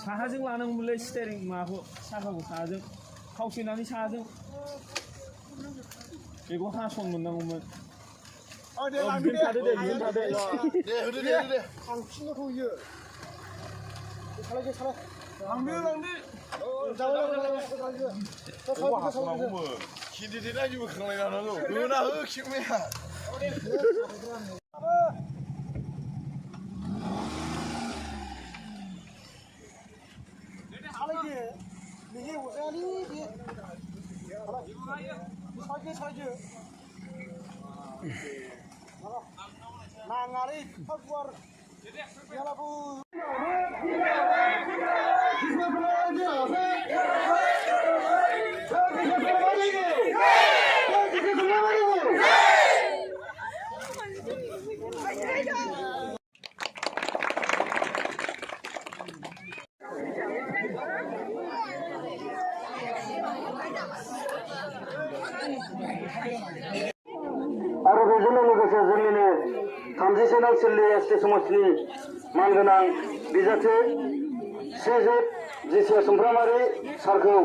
साहाजों लानांगौमोनलै स्टेरिं माबाखौ साखाखौ साहाजों खावसेनानै साहाजों बेखौ हासन मोननांगौमोन बिदिनो थादो दे बिदिनो थादो दे होदो दे आं फिनोखौ होयो लांदो खिन्दिदेना जेबो खांलायनांगौ होना हो खेवनाया नाङालै गुवार गैयालाबो आरो बेजोंनो लोगोसे जोंनिनो 37 नं सिल्ली एसटी समाजनि मानगोनां बिजाथि श्रीजुत जिसे सुमफ्रामारि सारखौ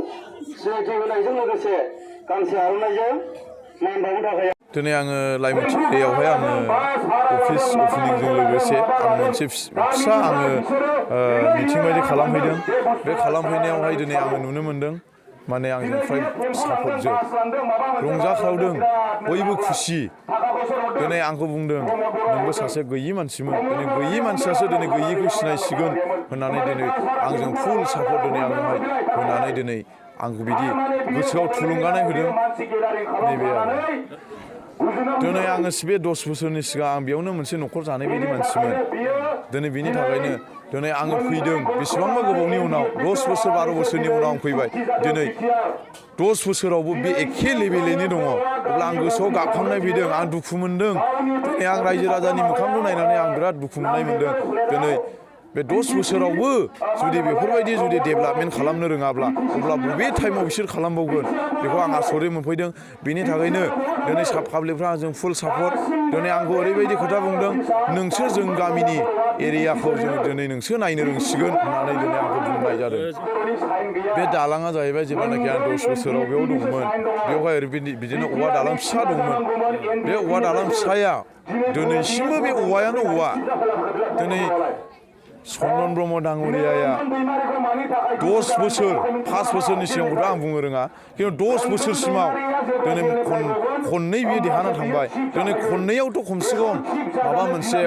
सिनायथि होनायजों लोगोसे गांसे आर'नाइजों मान बावनो थाखाय दिनै आङो लाइमोनथि एरियायावहाय आङो अफिस अपेनिंजों लोगोसे आं मोनसे फिसा आङो मिटिं बायदि खालामहैदों बे खालामहैनायावहाय दिनै आङो नुनो मोन्दों माने आंजों फ्राय सापर्टजों रंजाख्रावदों बयबो खुसि दिनै आंखौ बुंदों नोंबो सासे गैयि मानसिमोन दिनै गैयि मानसियासो दिनै गैयिखौ सिनायसिगोन होननानै दिनै आंजों फुल सापर्ट दिनै आंनोहाय होनानै दिनै आंखौ बिदि गोसोआव थुलुंगानाय होदों नैबे आरो दिनै आङो बे 10 बोसोरनि सिगां आं बेयावनो मोनसे न'खर जानाय बायदि मानसिमोन दिनै बिनि थाखायनो दिनै आङो फैदों बेसेबांबा गोबावनि उनाव 10 बोसोर 12 बोसोरनि उनाव आं फैबाय दिनै 10 बोसोरावबो बे एखे लेभेलैनो दङ अब्ला आं गोसोआव गाबखांनाय फैदों आं दुखु मोनदों दिनै आं रायजो राजानि मोखांखौ नायनानै आं बिराद दुखु मोननाय मोनदों दिनै बे 10 बोसोरावबो जुदि बेफोरबायदि जुदि डेभेलपमेन्ट खालामनो रोङाब्ला अब्ला बबे टाइमाव बिसोर खालामबावगोन बेखौ आं आसरित मोनफैदों बेनि थाखायनो दिनै पाब्लिकफ्रा आंजों फुल सापर्ट दिनै आंखौ ओरैबायदि खोथा बुंदों नोंसोर जों गामिनि एरियाखौ जों दिनै नोंसोर नायनो रोंसिगोन होननानै दिनै आंखौ बुंनाय जादों बे दालाङा जाहैबाय जेब्लानाखि आं 10 बोसोराव बेयाव दंमोन बेवहाय ओरैबायदि बिदिनो औवा दालां फिसा दंमोन बे औवा दालां फिसाया दिनैसिमबो बे औवायानो औवा दिनै सनन ब्रह्म दाङ'रियाया 10 बोसोर 5 बोसोरनि सिगांखौथ' आं बुंनो रोङा खिन्थु 10 बोसोरसिमाव दिनै खननै बियो देरहाना थांबाय दिनै खननैयावथ' खमसे खम माबा मोनसे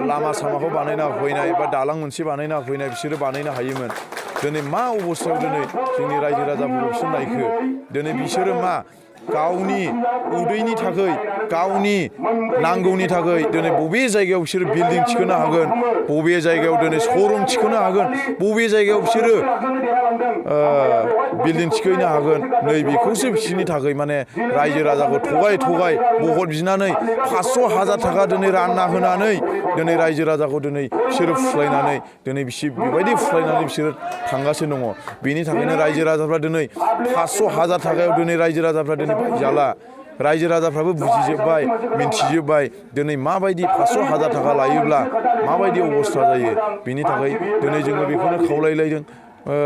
लामा सामाखौ बानायना होफैनाय बा दालां मोनसे बानायना होफैनाय बिसोरो बानायनो हायोमोन दिनै मा अबस्थायाव दिनै जोंनि रायजो राजाफोरखौ बिसोर नायखो दिनै बिसोरो मा गावनि उदैनि थाखाय गावनि नांगौनि थाखाय दिनै बबे जायगायाव बिसोरो बिल्डिं थिखोनो हागोन बबे जायगायाव दिनै श'रुम थिखोनो हागोन बबे जायगायाव बिसोरो बिल्डिं थिखोनो हागोन नै बेखौसो बिसोरनि थाखाय माने रायजो राजाखौ थगाय भट बिनानै 500,000 थाखा दिनै रानना होनानै दिनै रायजो राजाखौ दिनै बिसोरो फुस्लायनानै दिनै बेबायदि फुस्लायनानै बिसोरो थांगासिनो दङ बेनि थाखायनो रायजो राजाफ्रा दिनै 500,000 थाखायाव दिनै रायजो राजाफ्रा दिनै बायजाला रायजो राजाफ्राबो बुजिजोब्बाय मिन्थिजोब्बाय दिनै माबायदि 500,000 थाखा लायोब्ला माबायदि अबस्था जायो बेनि थाखाय दिनै जोङो बेखौनो खावलायलायदों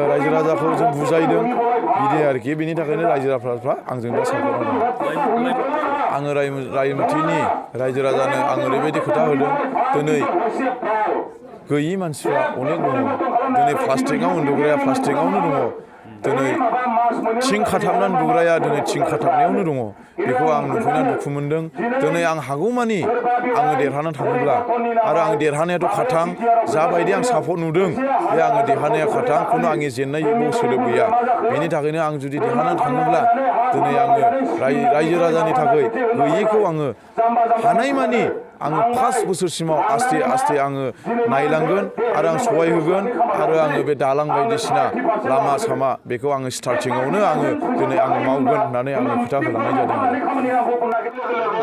रायजो राजाखौ जों बुजायदों बिदि आरोखि बेनि थाखायनो रायजो राजाफ्रा आंजों दा सापर्ट होदों आङो रायमोथिनि रायजो राजानो आं ओरैबायदि खोथा होदों दिनै गैयि मानसिफ्रा अनेक दङ दिनै प्लास्टिकआव उन्दुग्राया प्लास्टिकआवनो दङ दिनै थिं खाथाबनानै उन्दुग्राया दिनै थिं खाथाबनायावनो दङ बेखौ आं नुफैनानै दुखु मोनदों दिनै आं हागौमानि आङो देरहानानै थाङोब्ला आरो आं देरहानायाथ' खाथां जाबायदि आं सापर्ट नुदों बे आङो देरहानाया खाथां खुनु आंनि जेननाय सोदोब गैया बेनि थाखायनो आं जुदि देरहानानै थाङोब्ला दिनै आङो रायजो राजानि थाखाय गैयिखौ आङो हानायमानि आङो 5 बोसोरसिमाव आस्थे आस्थे आङो नायलांगोन आरो आं सहाय होगोन आरो आङो बे दालां बायदिसिना लामा सामा बेखौ आङो स्टार्टिंआवनो आङो दिनै आङो मावगोन होननानै आङो खोथा होलांनाय जादों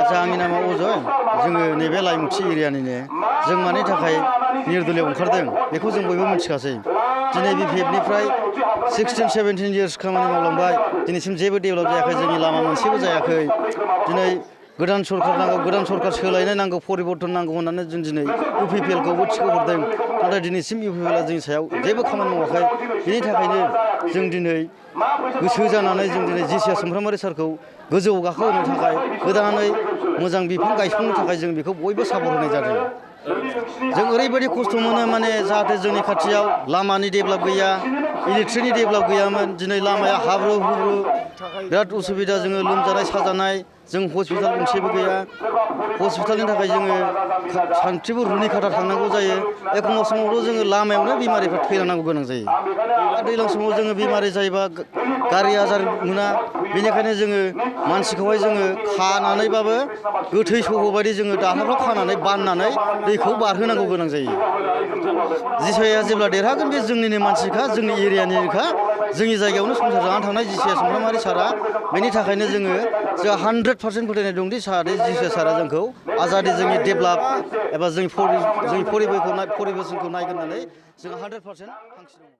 आच्चा आंनि नामा अजय जोङो नैबे लाइमुथि एरियानिनो जों मानि थाखाय निर्दलीय ओंखारदों बेखौ जों बयबो मिथिखासै दिनै BPFनिफ्राय 16-17 इयार्स खामानि मावलांबाय दिनैसिम जेबो डेभेलप जायाखै जोंनि लामा मोनसेबो जायाखै दिनै गोदान सरकार नांगौ गोदान सरकार सोलायनाय नांगौ परिबर्तन नांगौ होननानै जों दिनै UPPLखौबो थिखोहरदों नाथाय दिनैसिम UPPLआ जोंनि सायाव जेबो खामानि मावाखै बिनि थाखायनो जों दिनै गोसो जानानै जों दिनै जिसिया सुमफ्रामारि सारखौ गोजौआव गाखोहोनो थाखाय गोदानै मोजां बिफां गायसंनो थाखाय जों बेखौ बयबो सापर्ट होनाय जादों जों ओरैबायदि खस्थ' मोनो माने जाहाथे जोंनि खाथियाव लामानि डेभेलप गैया इलेक्ट्रिकनि डेभेलप गैयामोन दिनै लामाया हाब्रु हुब्रु बिराद उसुबिदा जोङो लोमजानाय साजानाय जों हस्पिटाल गंसेबो गैया हस्पिटालनि थाखाय जोङो सानफ्रोमबो रुनिखाथा थांनांगौ जायो एखमबा समावथ' जोङो लामायावनो बेमारिफ्रा थैलांनांगौ गोनां जायो दैज्लां समाव जोङो बेमारि जायोबा गारि आजार मोना बेनिखायनो जोङो मानसिखौहाय जोङो खानानैबाबो गोथै सह' बायदि जोङो दाहाफ्राव खानानै बाननानै दैखौ बारहोनांगौ गोनां जायो जिसियाया जेब्ला देरहागोन बे जोंनिनो मानसिखा जोंनि एरियानिखा जोंनि जायगायावनो संसार जानानै थांनाय जिसिया सुमफ्रामारि सारा बेनि थाखायनो जोंहा 100% फोथायनाय दंदि जाहाथे जिसिया सारा जोंखौ आजादि जोंनि डेभेलप एबा जोंनि परिबेसनखौ नायगोन होननानै जोंहा 100% थांखि दङ